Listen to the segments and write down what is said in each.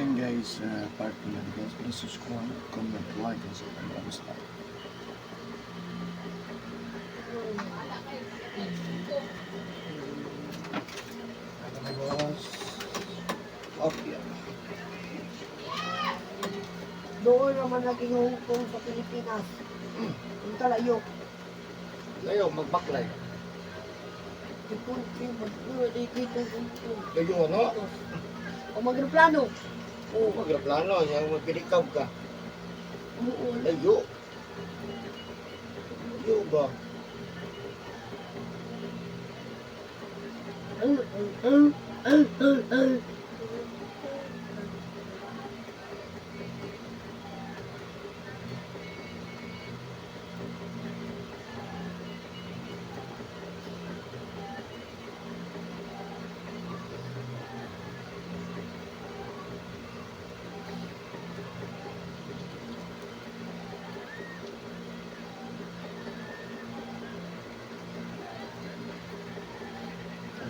Ayun guys, part 2 lang guys. Please subscribe, comment, like, and share. Maraming salamat. Ano boss? Okay. Doon naman naging Hong Kong sa Pilipinas. Ang kalayo. Layo, magbaklay. Layo, no? O magreplano. Oo, magreplano. Yung magpilikab ka. Oo. Layo. Layo ba? Ang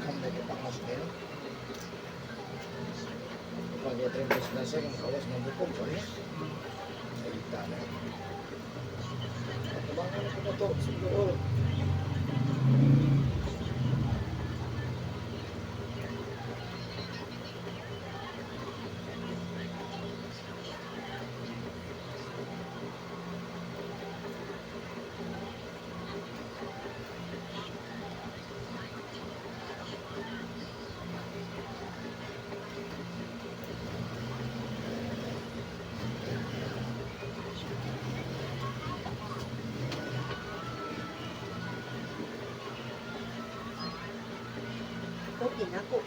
ganda ni Pangas kayo. Kapag yung trembos na siya, ang kawas ng bukog, ano? Salita na. Patabangan na ko na to, siguro. Okay na ko.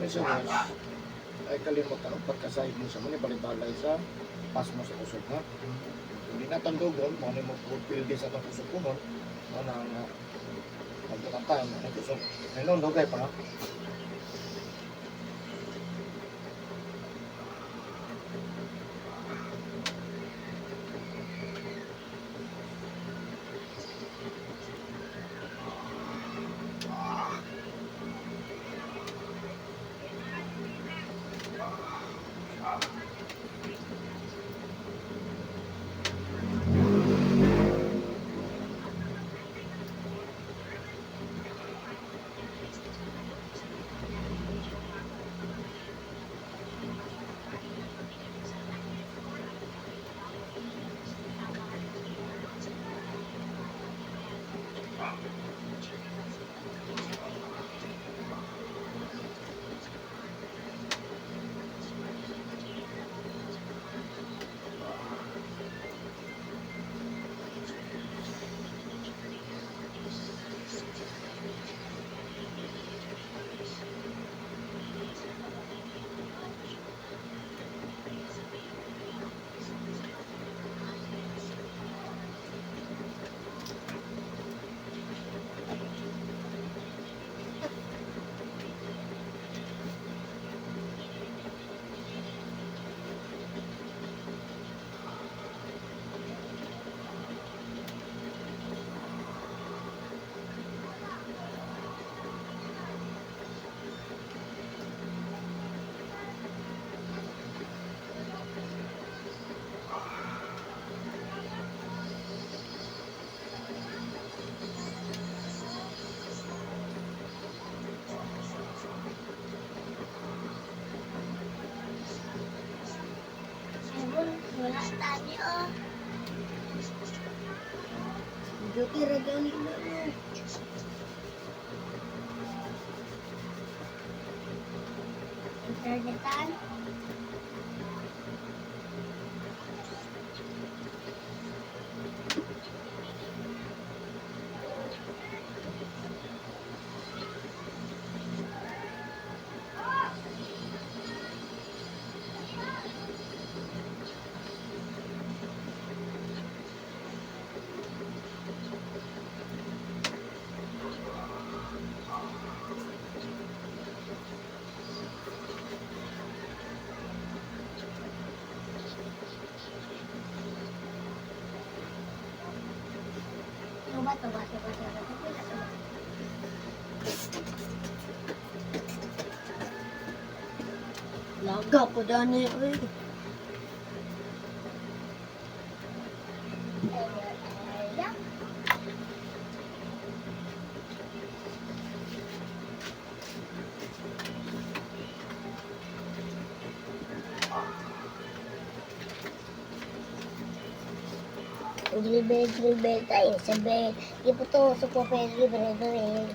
ni sa boss, ay kalimot ang pagkasayod mo sa muni, balibalay sa pas mo sa kusog ha. Hindi na tandugon, mo ni mo pildi sa itong kusog kunon, mo na nga, pagkatang tayo, mo ni kusog. Ngayon, dugay pa ha. Wala tani oh. Duty ra gani na no. Internetan. Tuba, tuba, tuba, tuba, tuba, tuba. Laga ko dani oy. Ayan. Libre, libre tayo sa bed. Iputusok ko pero libre, libre.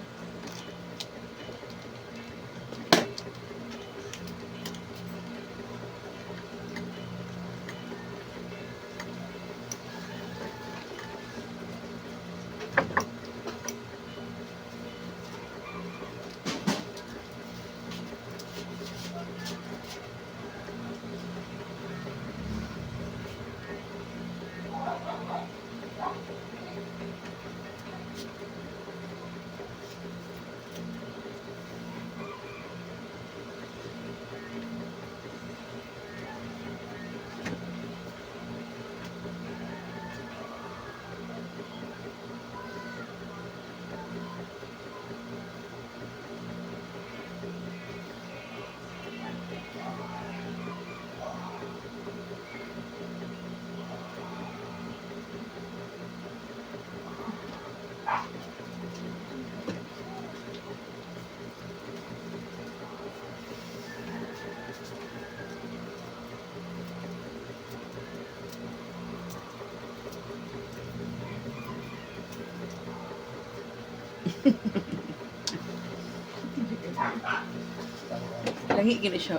Langi gina siya.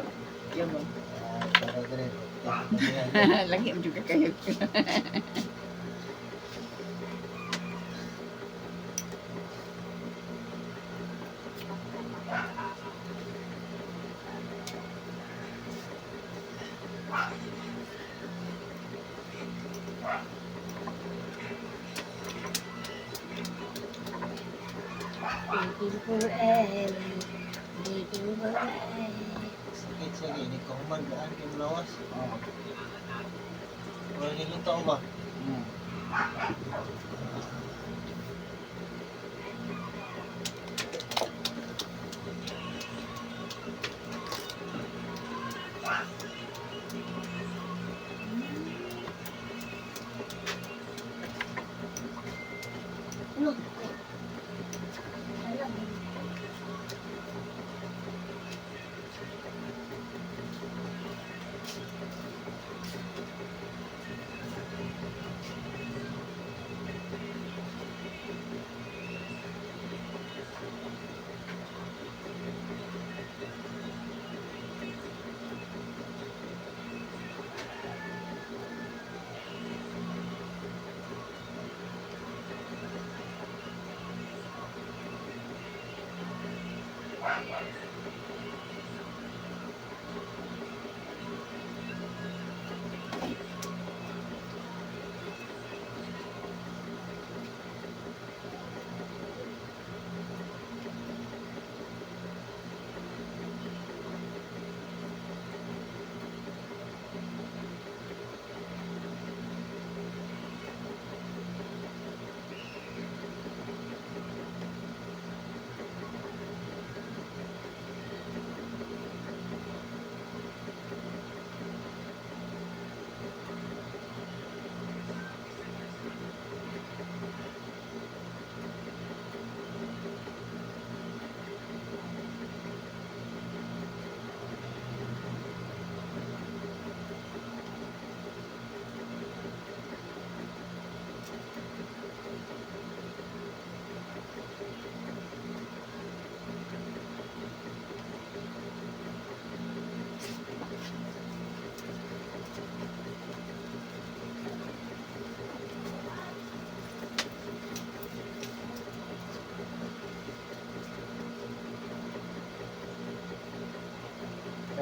Yabang. Para dire. Langi mo juga kayo. Waiting forever. Waiting forever. Sakit siya kay ko human gaan kay lawas. Ah. Wala nilutaw ba? No. Alam.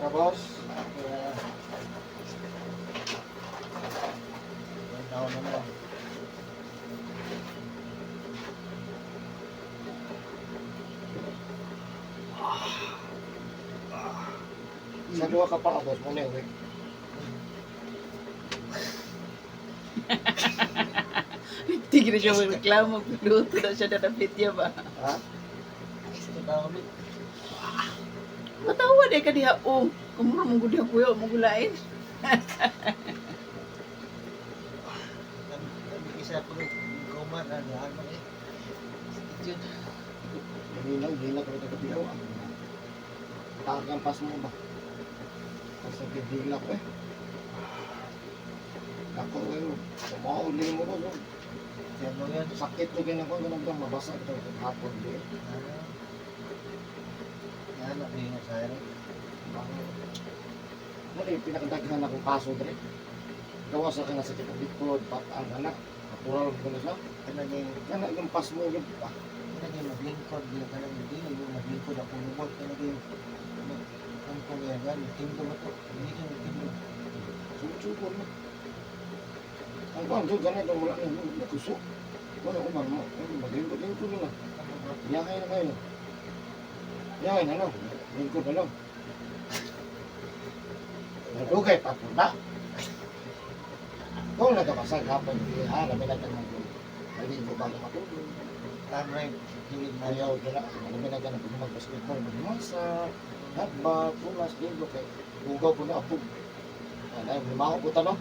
Pero boss, Kaya 1 taon na lang. Sa duha ka pa boss mo na eh. Hindi na siya magreklamo. Luto na siya nanapit niya ba? Ha? Isa taon ulit. Matawa na ka diha. Oh, kumuro mong diha kuya, mong gulain. Kami isa ko kuman ano ano eh. Sakit yun. Hinaw, hinaw ko ito biyaw. Tagang pas mo ba? Kasi gigil ako eh. Ako eh, tumauli mo ko. No? Yan mo yan. Sakit ko ganyan ko, ganun ba, mabasa ito hapon di. Ano? Yan ang nga sa akin. Ano yung pinakadaghan akong kaso dre. Gawa sa kana sa kitang likod, bataan anak. Natural ko na siya. Kanang yung Kana yung pas mo yung ah, kanang yung maglingkod yung kanang hindi yung maglingkod ako lubot kanang yung ang kung yan yan tindo ba to? Hindi ka tindo. Sumutsukol mo. Ang kuwan, doon ganito, wala na, wala kusok. Wala ko man mo, maglingkod-lingkod na. Ano ba? Yahay na kayo. Yahay na lang, lingkod na lang. Nagugay pa po na. Kung nagkabasag hapon, di ha, labi na ka ng maligo bago matulog. Tama yung gilid na Ayaw na, labi na ka ng mag-basketball, magmasa, hatba, pulas, ligo, kay ugaw po na apog. Ay, limaho po tanong.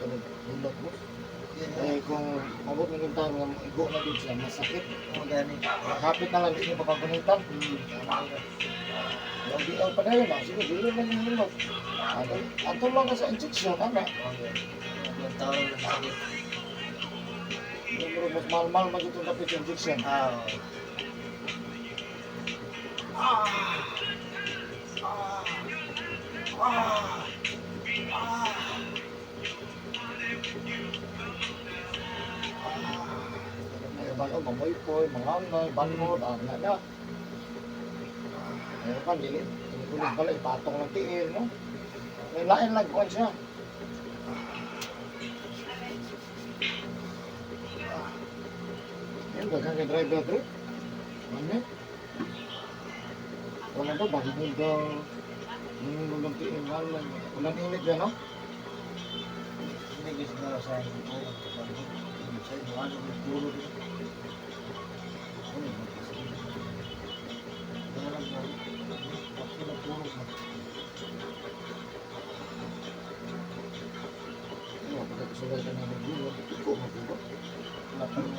kami hilot mo. Eh kung mabot ng yung time nga igo na gud siya, masakit. Oo, gani. Kapit na lang di niyo papagunitan. Yung DL pa na yun, ah. Sige, dili na yung hilot. Ano, ato lang ka sa injection, ana. Okay. Yung tao lang sakit. Yung murag mas mahal-mahal man itong kapit sa injection. Ah, oo. Ay, ba, oh, mamoy-poy, manganay, bangot, ah, na na. Ayun pa, dili. Tinutuloy pala, ipatong ng tiil, no? May lain lang, kuhan siya. Ayun, daghang kay driver trip. Ano? Wala ba, bakit mo daw? Yung ng tiil, wala. Walang init yan, no? Hindi kasi na sa oo, sa inyo, ano, yung dulo din. Ano yun? Kaya lang mo, kasi natulog mo. Ano, pagkakasulay ka namin dulo, iko mo, diba? Wala pa rin.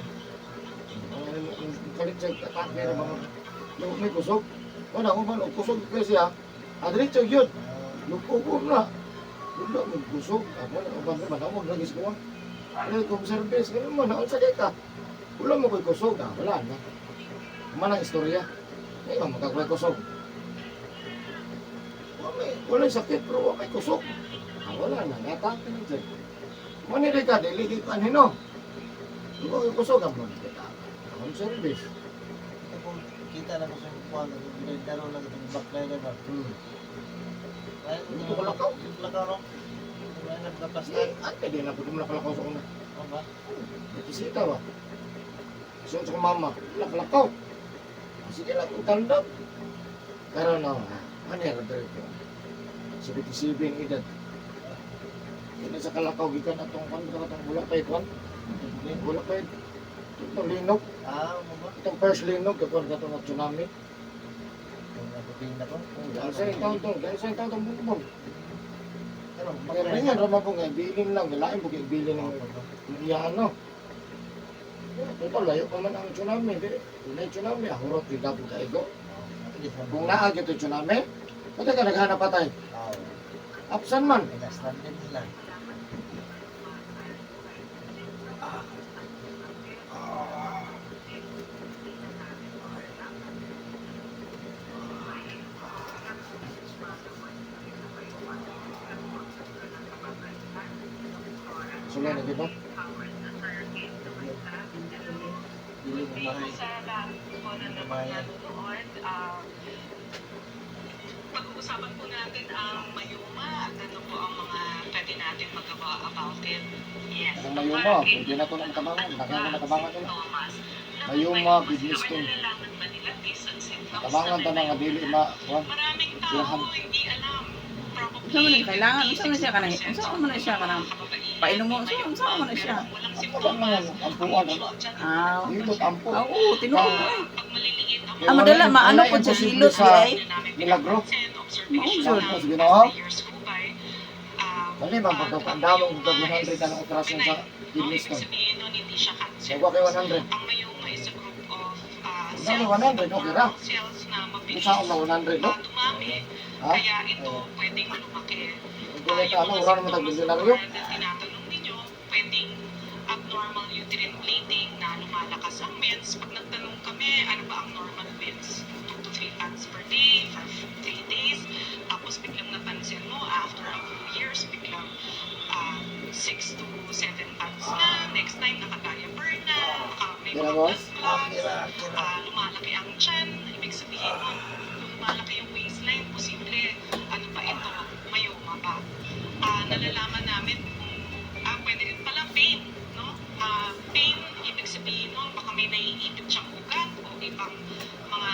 Ang kalit sa atake ng mga yung may kusog. Wala ko man og kusog kasi ha. Adritso yun. Lupo na. Wala mo kusog. Ako na uban man ako lagi sa kuha. Ay kung service ganun man unsa kay ka. Wala mo koy kusog ah, wala na. Man ang istorya. Ay man magkakoy kusog. Wala may wala sakit pero wa may kusog. Ah, wala na natake na dyan. Manili ka dili kay kanino. Wala koy kusog ang mga kita. Home service. Ito po, kita na ko sa kuwan, nagdaro lang itong backline ba? Ay, Ito kalakaw. Yung kalakaw, no? Wala na nagkaplastan. Eh, ate din ako dumlakalakaw sa una. Oo ba? Nagkisita ba? Sunod sa mama, lakalakaw. Sige lang, utandap. Pero no, ano yung dere ko? 77 ang edad. Hindi sa kalakaw gikan atong kan atong wala pa ikon. Wala pa itong linog, Ah, oo ba? itong first linog kakuan katong nga tsunami. Yung nabuting na ko. Dahil sa taon to, dahil sa taon tong bumbong. Pero, Kaya ringan ra man po nga ibilin lang, lain po kay ibilin ng iya ano. Total layo pa man ang tsunami, di. Kung na tsunami, ahurot di dapat kaigo. Kung naa gyud tsunami, pwede ka naghanap patay. Oo. Absan man. May na-stranded sila. Sulay na di ba? Dili mo mahay. Sa lahat po na Dili mo mahay. nanonood, pag-uusapan po natin ang mayoma at ano po ang mga pwede natin magawa about it. Yes. Ang mayoma, pwede na to ng matabangan. Ano Daghan ba na ang matabangan nila. sintomas ng Mayoma, mayoma? kidney Sila stone. nalalaman ba nila based on symptoms Matabangan na may ta na nga mayoma? dili ma kuan. Maraming tao Silahan. hindi alam. Probably Unsa man ang kailangan? Unsa man siya kanang unsa man na siya kanang kababaihan, painom mo? may Unsa mayoma, unsa man na pero siya? walang Ako lang sintomas. ang ampuan. Ah, Dito ampo. ah, oo, tinuod ay. Pag maliliit ang Ah, madala maano po siya imposible hilot sa di ay. milagro. Mao Sa Ginoo. Dali man pagkapandamong kag 100 ka ng operasyon sa kidney stone. Sabihin nun, hindi siya cancer. Wa kay 100. Ang mayoma is a group of Dali 100 okay ra. cells na mabilis Usa na 100 no? dumami, Ha? kaya ito pwedeng lumaki. Kung ito ano, Yung ura mga naman tag sintomas milyonaryo. na tinatanong ninyo, pwedeng abnormal uterine bleeding na lumalakas ang mens. Pag nagtanong kami, ano ba ang normal mens? 2 to 3 pads per day for 3 days. Tapos biglang napansin mo, after a few years, biglang 6 to 7 pads na. Next time, naka-diaper na. May Kira, mga boss? blood clots. Lumalaki ang tiyan. Ibig sabihin nun, kung lumalaki yung waistline, posible, ano pa ito, mayoma pa. Nalalaman namin kung, pwede rin pala pain, no? Pain, ibig sabihin nun, baka may naiipit siyang ugat o ibang mga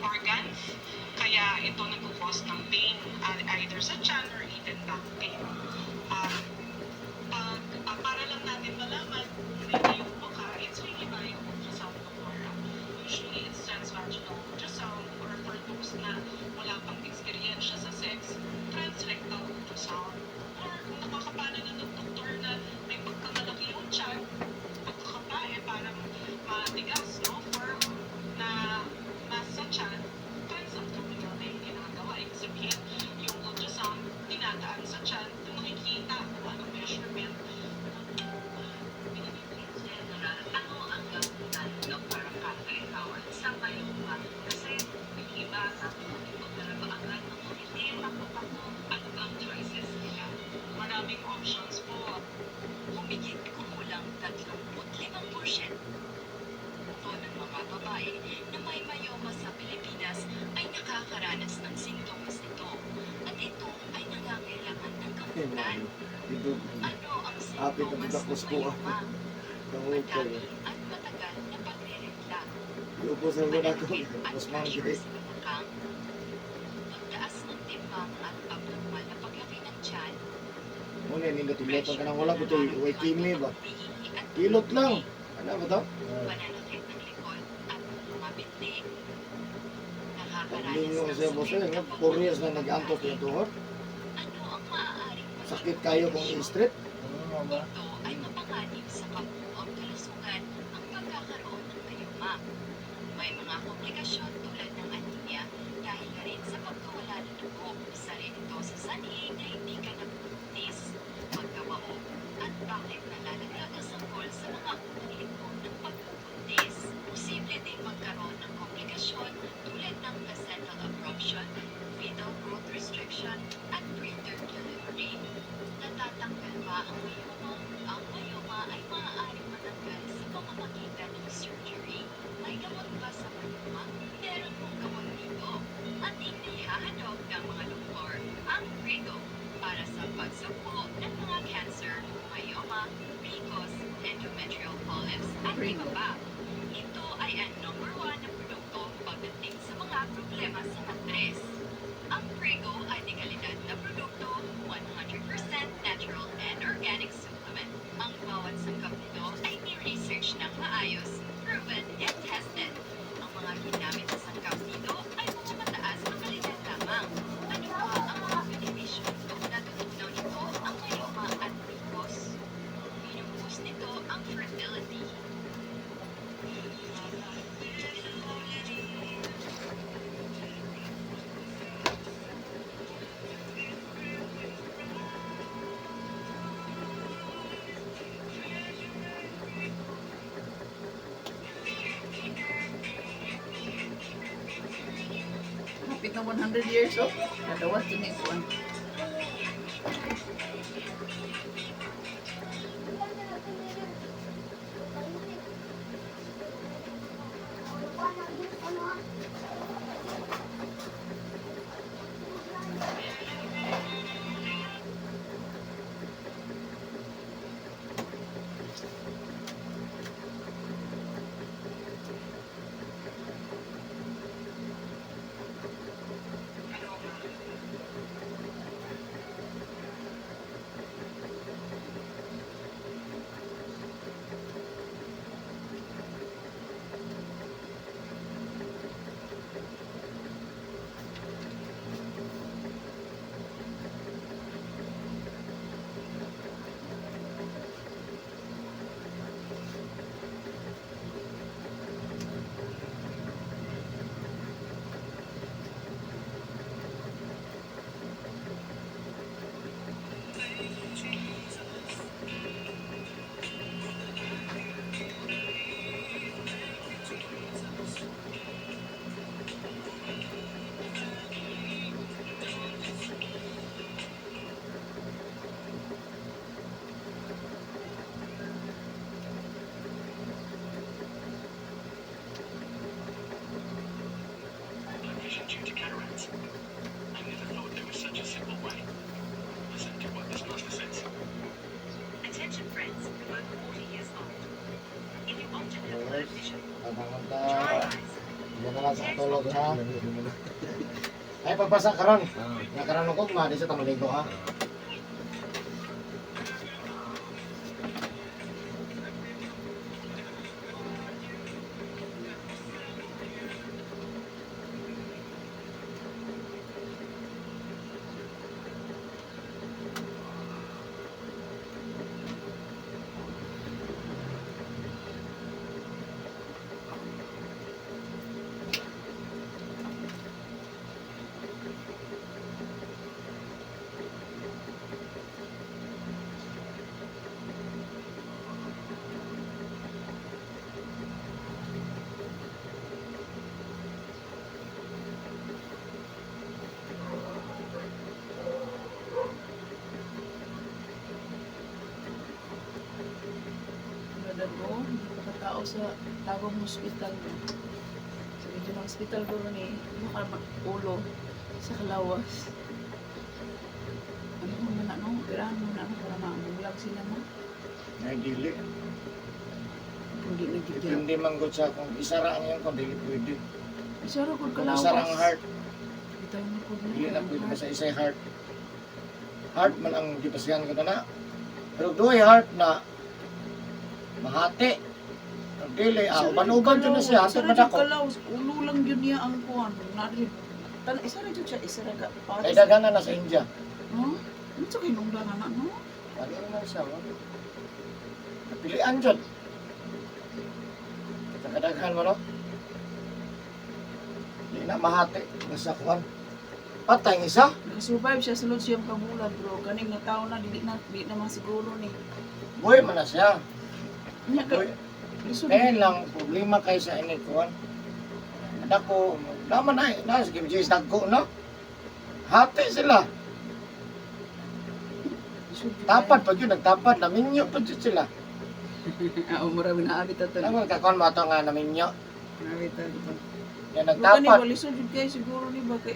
organs. Kaya ito nagkukos ng pain, either sa tiyan or even back pain. Pag, para lang natin malaman kung may mayoma ka, it's really by ultrasound doktora. Usually, it's transvaginal ultrasound or for those na wala pang experience sa sex, transrectal ultrasound. Or kung nakakapana na ng doktor na kasakitan. Idog. Ano ang Apit na sintomas bigla ko ng sa kuha. mayoma? Kamukha. Madami at matagal na pagreregla. Iupo sa ulo ako. Pananakit at Mas pressure manggi. sa balakang. Pagtaas ng timbang at abnormal na paglaki ng tiyan. Muna, nindot ilotan ka Pressure nang wala na ko to. Way nararamdaman kimi ba? kapag umiihi at Kilot lang. tumutuloy. Ano ba to? Pananakit ng likod at mga binti. Nakakaranas Paglingon ng siya boss sakit eh. kapag 4 years na nag-antos pagkain. yung tuhod. Ano ang maaaring maging Sakit kayo kung komplikasyon? i-strip. Ano nga ba? Ito ay mapanganib sa kabuuang kalusugan ang pagkakaroon ng mayoma. May mga komplikasyon tulad ng anemia dahil na rin sa pagkawala ng dugo. Isa rin ito sa sanhi na hindi ka nabubuntis, magkabaog, at bakit nalalaglag ang sanggol sa mga unang linggo ng pagbubuntis. Posible din magkaroon ng komplikasyon tulad ng placental abruption, fetal growth restriction, at preterm delivery. Natatanggal ba ang mayoma? Ang mayoma ay maaaring matanggal sa pamamagitan ng surgery. May gamot ba sa mayoma? Meron pong gamot dito. At inihahandog ng mga doktor ang Prego para sa pagsugpo ng mga cancer, myoma, PCOS, endometrial polyps, at iba Prego. pa. Ito ay ang number one na produkto pagdating sa mga problema sa matres. Ang Prego ay dekalidad na produkto, 100% natural and organic supplement. Ang bawat sangkap nito ay ni-research ng maayos, proven and tested. Ang mga ginamit na sangkap dito ay mga mataas na kalidad lamang. Ano pa ang mga benepisyo? Natutunaw nito ang myoma at PCOS. Binubuhos nito ang fertility. Hapit na 100 years oh. Nadawat yun yung kuwan. Vision due to cataracts. I never thought there was such a simple way. Listen to what this master says. Attention friends who are over 40 years old. If you often have blurred vision, Tabangon ta. dry eyes, Diyan na lang sa katulog ha. Ay, pagbasa karon. Nga karon ko, kumadi sa tamaligo ha. Nadag ko, hindi pa katao sa Tagum Hospital. Sa regional hospital ko rin eh, maka ulo sa kalawas. Ano man na no? Operahan mo na ano para mabulag sila mo. Ay, dili. Hindi na gid. Depende man gud sa kung isara ang iyang kung dili pwede. Isa ra gud Kung kalawas. isara ang heart, Bitaw na ko. dili na pwede basta isay heart. Heart man ang gibasihan ko na. Pero duhay heart na mahati. Ang dili, uban-uban jud na siya, hatod man ako. Kalawas, ulo lang yun niya ang kuan. Nari. Tan isa ra jud siya, isa ra ka. Kay daghan na sa India. Huh? Ano sa kinungdan na no? Ano naman siya, wala. Napilian jud. Sa kadaghan mo, no? Di na mahati. Basta kuan. Patay ang isa. Nakasurvive siya sulod siyang kabulan bro. Kaning nga tao na dili na masiguro ni. Buhay man na siya. Nya ka. Buhay. Lisod. Kaya lang, problema kay sa ini kuan. Dako, naman ay, na, sige, Jis, dagko, no? Hati sila. Lisod jud Tapad pag yun, nagtapad, naminyo pa jud sila. kayo. Oo, mura ginaabit ato. Naman, kakuan mo ato nga naminyo. Naabit ato. Yan, Bro, kani nagtapad. ba lisod jud kayo siguro ni ba kay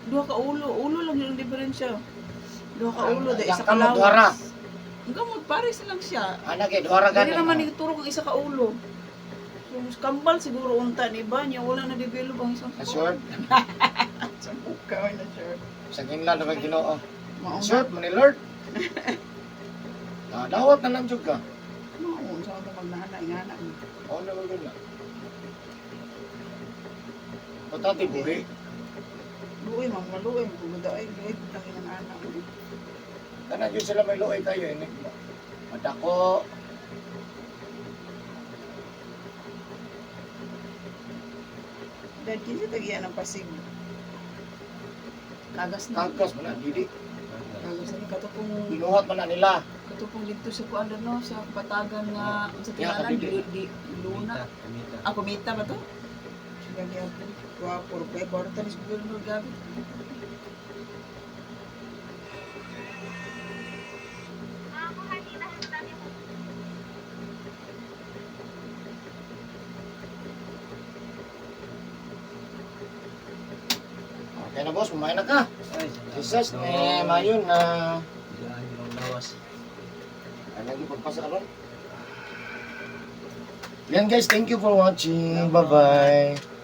duha ka ulo, ulo lang yung diferensya. Duha ka ulo, dahil Ang isa ka kamot, duha ra. lawas. Ang gamot pares lang siya. Anak, eh, duha ra Dili gani. naman ituro kang isa ka ulo. So, kambal siguro unta ni ba niya wala na develop ang isang Na short. Sa buka na short. Sa ginlan naman Ginoo. Mao na. Short mo ni Lord. Ah, dawat na lang jud ka. Mao sa ako magnahana ingana. Oo na gud na. Patati buhi. Luoy man maluoy kung ay luoy putang inang anak. Kana jud sila may luoy kayo ini. Madako. Dahil kinsa tagiya ng Pasig. Kagas na. Kagas man na dili. Kagas na katupong Binuhat man na nila. katupong dito sa kuan no sa Patagan nga sa Ya, tingalan kadidi. di, di Luna. Kumita. Ah, kumita ba to? Sige gyapon. Wa puro pa kwarta ni siguro gabi. Okay na boss, kumain na ka. Ay, salamat, Jesus, Lord. eh, mayon na. Biglaan niyo ang lawas. Ay, lagi pagpasa ron. Yan guys, thank you for watching. Bye-bye.